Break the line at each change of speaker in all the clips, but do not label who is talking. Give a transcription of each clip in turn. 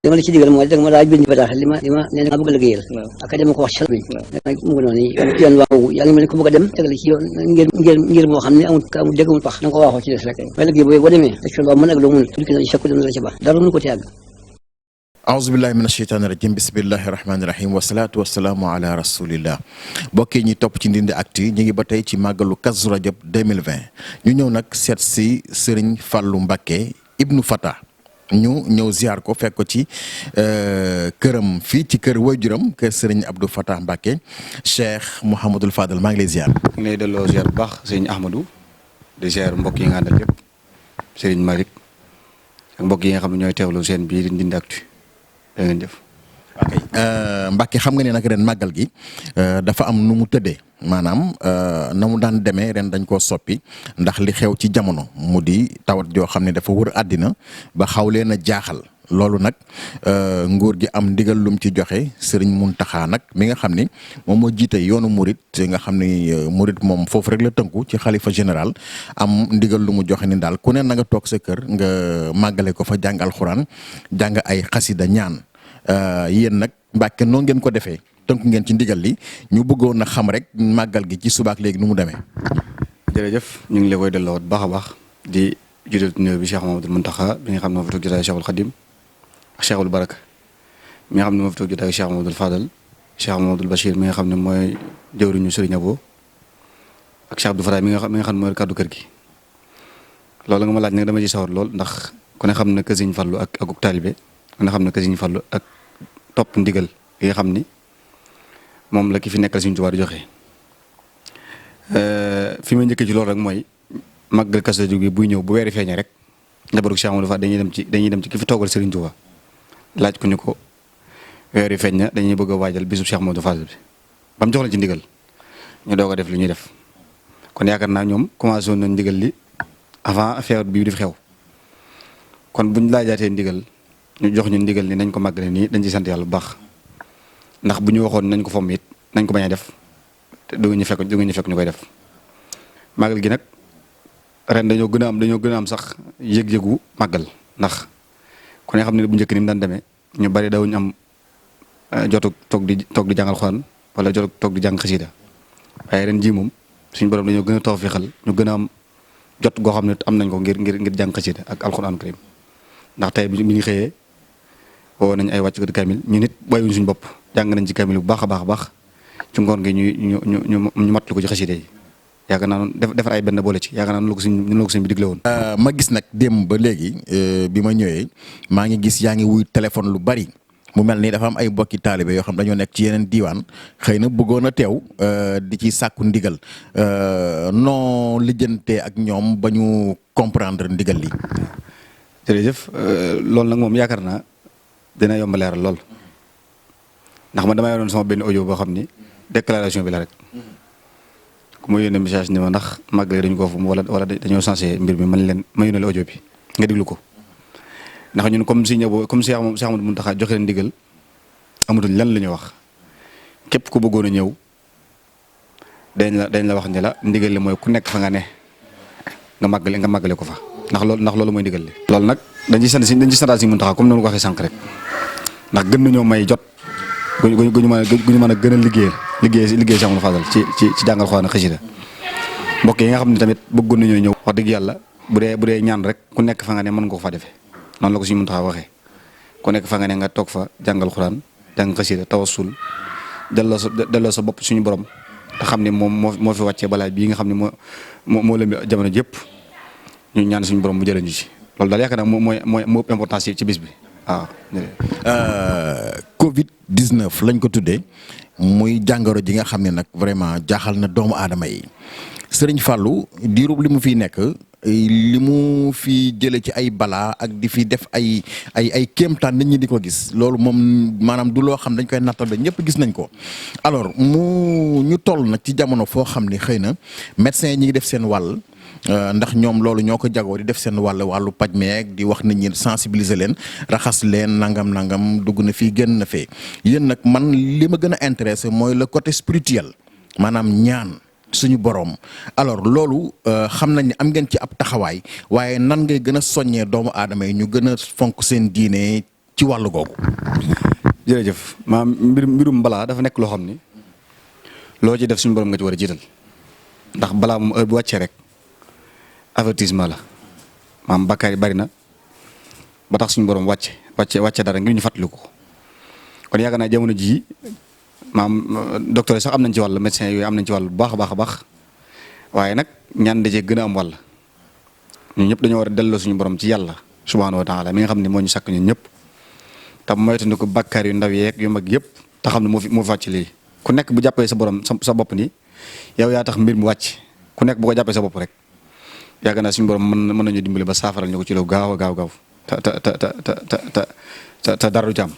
li ma la ci digal mooy danga ma daa bind bataaxal li ma nee na nga bëgg a liggéeyal ak dem ko wax ci bi mu ngi noonu yoon waaw yaa ngi mel ni ku bëgg a dem tegal ci yoon ngir moo xam ne amul dégg amul pax da nga ko waxoo ci des rek waaye liggéey boo demee def ci loo mën ak loo mënul dikk na ci sakku dem la ci baax dara mënu ko ci àgg
aousubillahi min asheytaani rajim bismillahi rahmaani rahim wasalaatu wasalaamu ala rasulillah mbokk yi ñi topp ci Ndindy Actu ñu ngi ba tey ci màggalu Kazu Rajab 2020 ñu ñëw nag seet si Serigne Fallou Mbacké ibnu Fata ñu ñëw ziar ko fekk ko ci këram fii ci kër waajuram kër Serigne Abdou Fatah Mbacké Cheikh Mouhamadul Fadal maa ngi lay ziar.
ñu ngi lay delloo ziar bu baax Serigne Ahmadou di ziar mbokk yi nga àndal yëpp Serigne Malick ak mbokk yi nga xam ne ñooy teewlu seen biir Ndindy Actu da ngeen jëf.
ok Mbacké xam nga ne nag ren màggal gi dafa am nu mu tëddee maanaam na mu daan demee ren dañ koo soppi ndax li xew ci jamono mu di tawat joo xam ne dafa wër àddina ba xaw leen a jaaxal loolu nag nguur gi am ndigal lum ci joxe Serigne Mountakha nag mi nga xam ni moom moo jiite yoonu Murit nga xam ni Murit moom foofu rek la tënku ci xalifa général am ndigal lu mu joxe ni daal ku ne na nga toog sa kër nga màggale ko fa jàng alxuraan jàng ay xasida ñaan. Yéen nag Mbacké noonu ngeen ko defee tënku ngeen ci ndigal li ñu bëggoon na xam rek màggal gi ci subaak léegi nu mu demee.
jërëjëf ñu ngi la koy delloo baax a baax di jiital nuyoo bi Cheikh Mamadou Mountakha bi nga xam ne moo fi toog jotaay Cheikhul Khadim ak Cheikhul Baraka mi nga xam ne moo fi toog jotaay Cheikh Mamadou Fadal Cheikh Mamadou Bachir mi nga xam ne mooy jëwriñu Serigne Abo ak Cheikh Abdou Fatah mi nga xam ne mooy kàddu kër gi. loolu nga ma laaj nag dama ci sawar lool ndax ku ne xam ne que Serigne Fallou ak taalibe ku ne xam ne que Serigne Fallou ak topp ndigal yi nga xam ni moom la ki fi nekkal Serigne Touba di joxe fi ma njëkkee ci loolu rek mooy màggal Kazu Rajab bi buy ñëw bu weeri feeñee rek njabootu Cheikh Amadou Fa dañuy dem ci ki fi toogal Serigne Touba laaj ko ni ko weeri feeñ na dañuy bëgg a waajal bisu Cheikh Amadou Fa bi ba mu jox la ci ndigal ñu doog a def li ñuy def kon yaakaar naa ñoom commencé woon nañ ndigal li avant feebar bi di fi xew kon buñ laajaatee ndigal ñu jox ñu ndigal ni nañ ko màggale nii dañ ci sant yàlla bu baax ndax bu ñu waxoon nañ ko fomm it nañ ko bañ a def te du ñu fekk ñu koy def màggal gi nag ren dañoo gën a am sax yëg-yëgu màggal ndax ku ne xam ne bu njëkk ni mu daan demee ñu bari dawuñu am jotu toog di jàngal Alxuraan wala jotu toog di jàng xasida waaye ren jii moom suñu borom dañoo gën a tawfeexal ñu gën a am jot goo xam ne am nañ ko ngir jàng xasida ak Alxuraan karim ndax tey bi ñu xëyee woo nañ ay wàcc kamil ñu nit bàyyiwuñ suñu bopp jàng nañ ci kamil bu baax a baax ci ngoon gi ñu matlu ko ci xasida yi yaakaar naa defar ay benn boole ci yaakaar naa noonu la ko suñ bi digle woon.
ma gis nag démb ba léegi bi ma ñëwee maa ngi gis yaa ngi wuy téléphone lu bari mu mel ni dafa am ay mbokki taalibe yoo xam dañoo nekk ci yeneen diiwaan xëy na bëggoon a teew di ci sàkku ndigal noo lijjantee ak ñoom ba ñu comprendre ndigal li.
jërëjëf loolu nag moom yaakaar naa dina yomb leeral lool ndax man dama yoroon sama benn audio boo xam ni déclaration bi la rek ku ma yónnee message ni ma ndax màggale dañu ko fu wala dañoo sensé mbir mi ma yónnee la audio bi nga déglu ko ndax ñun comme si Cheikh Amadou Mountakha joxe leen ndigal amatuñ lan la ñu wax képp ku bëggoon a ñëw dañ la wax ni la ndigal li mooy ku nekk fa nga ne nga màggale ko fa. ndax loolu mooy ndigal li loolu nag dañ ci santaat si Mountakha comme noonu ko waxee sànq rek ndax gën nañoo may jot gu ñu mën a gën a liggéey Cheikh Amadou Fadal ci jàngal Alxuraan ak xasida mbokk yi nga xam ne tamit bëggoon nañoo ñëw wax dëgg yàlla bu dee ñaan rek ku nekk fa nga ne mën nga ko fa defee noonu la ko suñu Mountakha waxee ku nekk fa nga ne nga toog fa jàngal Alxuraan jàng xasida tawassul delloo sa bopp suñu borom te xam ne moom moo fi wàccee balaa bii nga xam ne moo lëmbi jamono jëpp ñu ñaan suñu borom mu jëlee ñu ci loolu daal yaakaar naa mooy importance ci bis bi waaw.
Covid 19 lañ ko tuddee muy jàngoro ji nga xam ne nag vraiment jaaxal na doomu aadama yi Serigne Fallou diirub li mu fiy nekk li mu fi jëlee ci ay balaa ak di fi def ay kéemtaan nit ñi di ko gis loolu moom maanaam du loo xam dañ koy nattal ba ñëpp gis nañ ko alors ñu toll nag ci jamono foo xam ni xëy na médecins yi ñi ngi def seen wàll. ndax ñoom loolu ñoo ko jagoo di def seen wàllu paj meeg di wax nit ñi sensibiliser leen raxas leen nangam dugg na fii génn na fee yéen nag man li ma gën a intéressé mooy le côté spirituel maanaam ñaan suñu borom alors loolu xam nañ ne am ngeen ci ab taxawaay waaye nan ngay gën a soññee doomu aadama yi ñu gën a fonk seen diine ci wàllu googu.
jërëjëf maam mbirum balaa dafa nekk loo xam ni loo ci def suñu borom nga ci war a jiital ndax balaa moom heure bu wàccee rek avertissement la maam bakkaar yi bari na ba tax suñu borom wàcce dara ngir ñu fàttaliku ko kon yaakaar naa jamono jii maam docteur yi sax am nañ ci wàll médecin yooyu am nañ ci wàll bu baax a baax a baax waaye nag ñaan dajee gën a am wàll ñun ñëpp dañoo war a delloo suñu borom ci yàlla subhaanahu wa taala mi nga xam ne moo ñu sàkk ñun ñëpp te moytu ko bakkaar yu ndaw yeeg yu mag yëpp te xam ne moo fi wàcc lii ku nekk bu jàppee sa borom sa bopp ni yow yaa tax mbir mu wàcc ku nekk bu ko jàppee sa bopp rek yaakaar naa suñu borom mën nañu dimbali ba saafaral ñu ko ci lu gaaw a gaaw te dara du ci am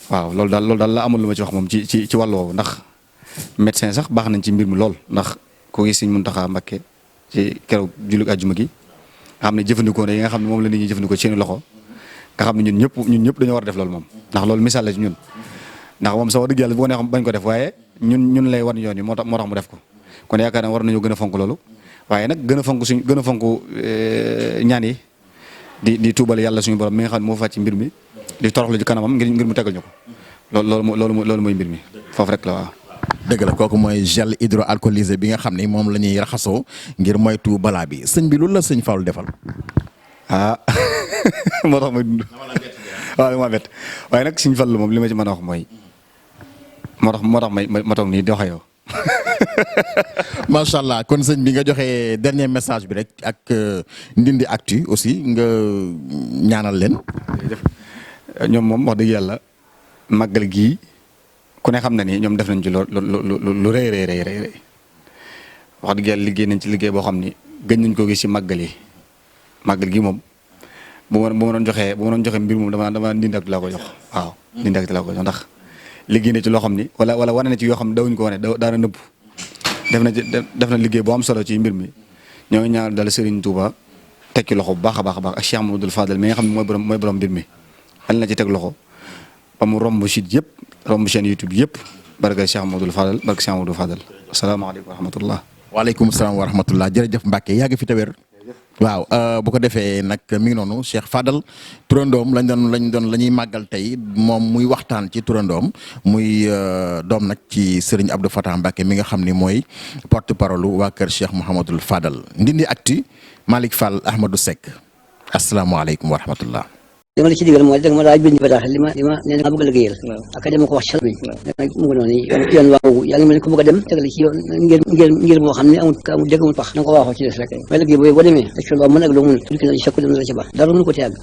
waaw loolu daal la amul lu ma ci wax moom ci wàllu woowu ndax médecin sax baax nañ ci mbir mi lool ndax ko gis Sëriñ Muntaxa Mbakke ci keroog jullit àjjuma gi nga xam ne jëfandikoo ne yi nga xam ne moom la nit ñi jëfandikoo ci seen loxo nga xam ne ñun ñëpp dañoo war a def loolu moom ndax loolu misaal la ci ñun ndax moom sa wax dëgg yàlla bu ko neexoon bañ ko def waaye ñun lay wan yoon yi moo tax mu def ko kon yaakaar naa war nañoo gën a fonk loolu waaye nag gën a fonk ñaan yi di tuubal yàlla suñu borom mi nga xam ne moo fàcc mbir mi di toroxlu ci kanamam ngir mu tegal ñu ko loolu mooy mbir mi foofu rek la waaw.
dëgg la kooku mooy gel hydroalcoolisé bi nga xam ne moom la ñuy raxasoo ngir moytu balaa bi sëñ bi loolu la sëñ Fallou defal.
moo tax may dund waaw li ma bett waaye nag sëñ Fallou moom li ma ci mën a wax mooy moo tax ma toog nii di wax yow.
macha allah kon sëñ bi nga joxe dernier message bi rek ak Ndindy Actu aussi nga ñaanal leen.
ñoom moom wax dëgg yàlla màggal gii ku ne xam na ni ñoom def nañ ci lu rëy wax dëgg yàlla liggéey nañ ci liggéey boo xam ni gëj nañ ko gis ci màggal gi moom bu ma doon joxe mbir moom dama Ndindy Actu laa ko jox waaw Ndindy Actu laa ko jox ndax liggéey na ci loo xam ni wala wane na ci yoo xam ne dawuñu ko wane daana nëbb def na liggéey boo am solo ci mbir mi ñoo ngi ñaanal daal Serigne Touba tekki loxo bu baax a baax ak Cheikh Mamadou Fadal mi nga xam ne mooy borom mbir mi al na ci teg loxo ba mu romb site yëpp romb chaîne YouTube yëpp barke Cheikh Mamadou Fadal barke Cheikh Mamadou Fadal asalaamaaleykum wa rahmatullah.
waaleykum salaam wa rahmatullah jërëjëf Mbacke yaa ngi fi tawér waaw bu ko defee nag mi ngi noonu Cheikh Fadal turandoom la ñuy màggal tey moom muy waxtaan ci turandoom muy doom nag ci Serigne Abdou Fatah Mbacke mi nga xam ni mooy porte parole waa kër Cheikh Mouhamadul Fadal Ndindy Actu Malick Fall Ahmadou Seck asalaamaaleykum wa rahmatullah.
li ma la ci digal mooy danga ma laaj bind bataaxal li ma nee na bëgg a liggéeyal ak dama ko wax sal bi mu ngi noonu yoon waaw yaa ngi mel ni ko bëgg a dem tegal ci yoon ngir moo xam ne amul dégg amul pax na nga ko waaxoo ci des rek may liggéey boobu boo demee ak waaw mën ak loo mun dikk na sakku dem na la ci baax dara mënu ko te yàgg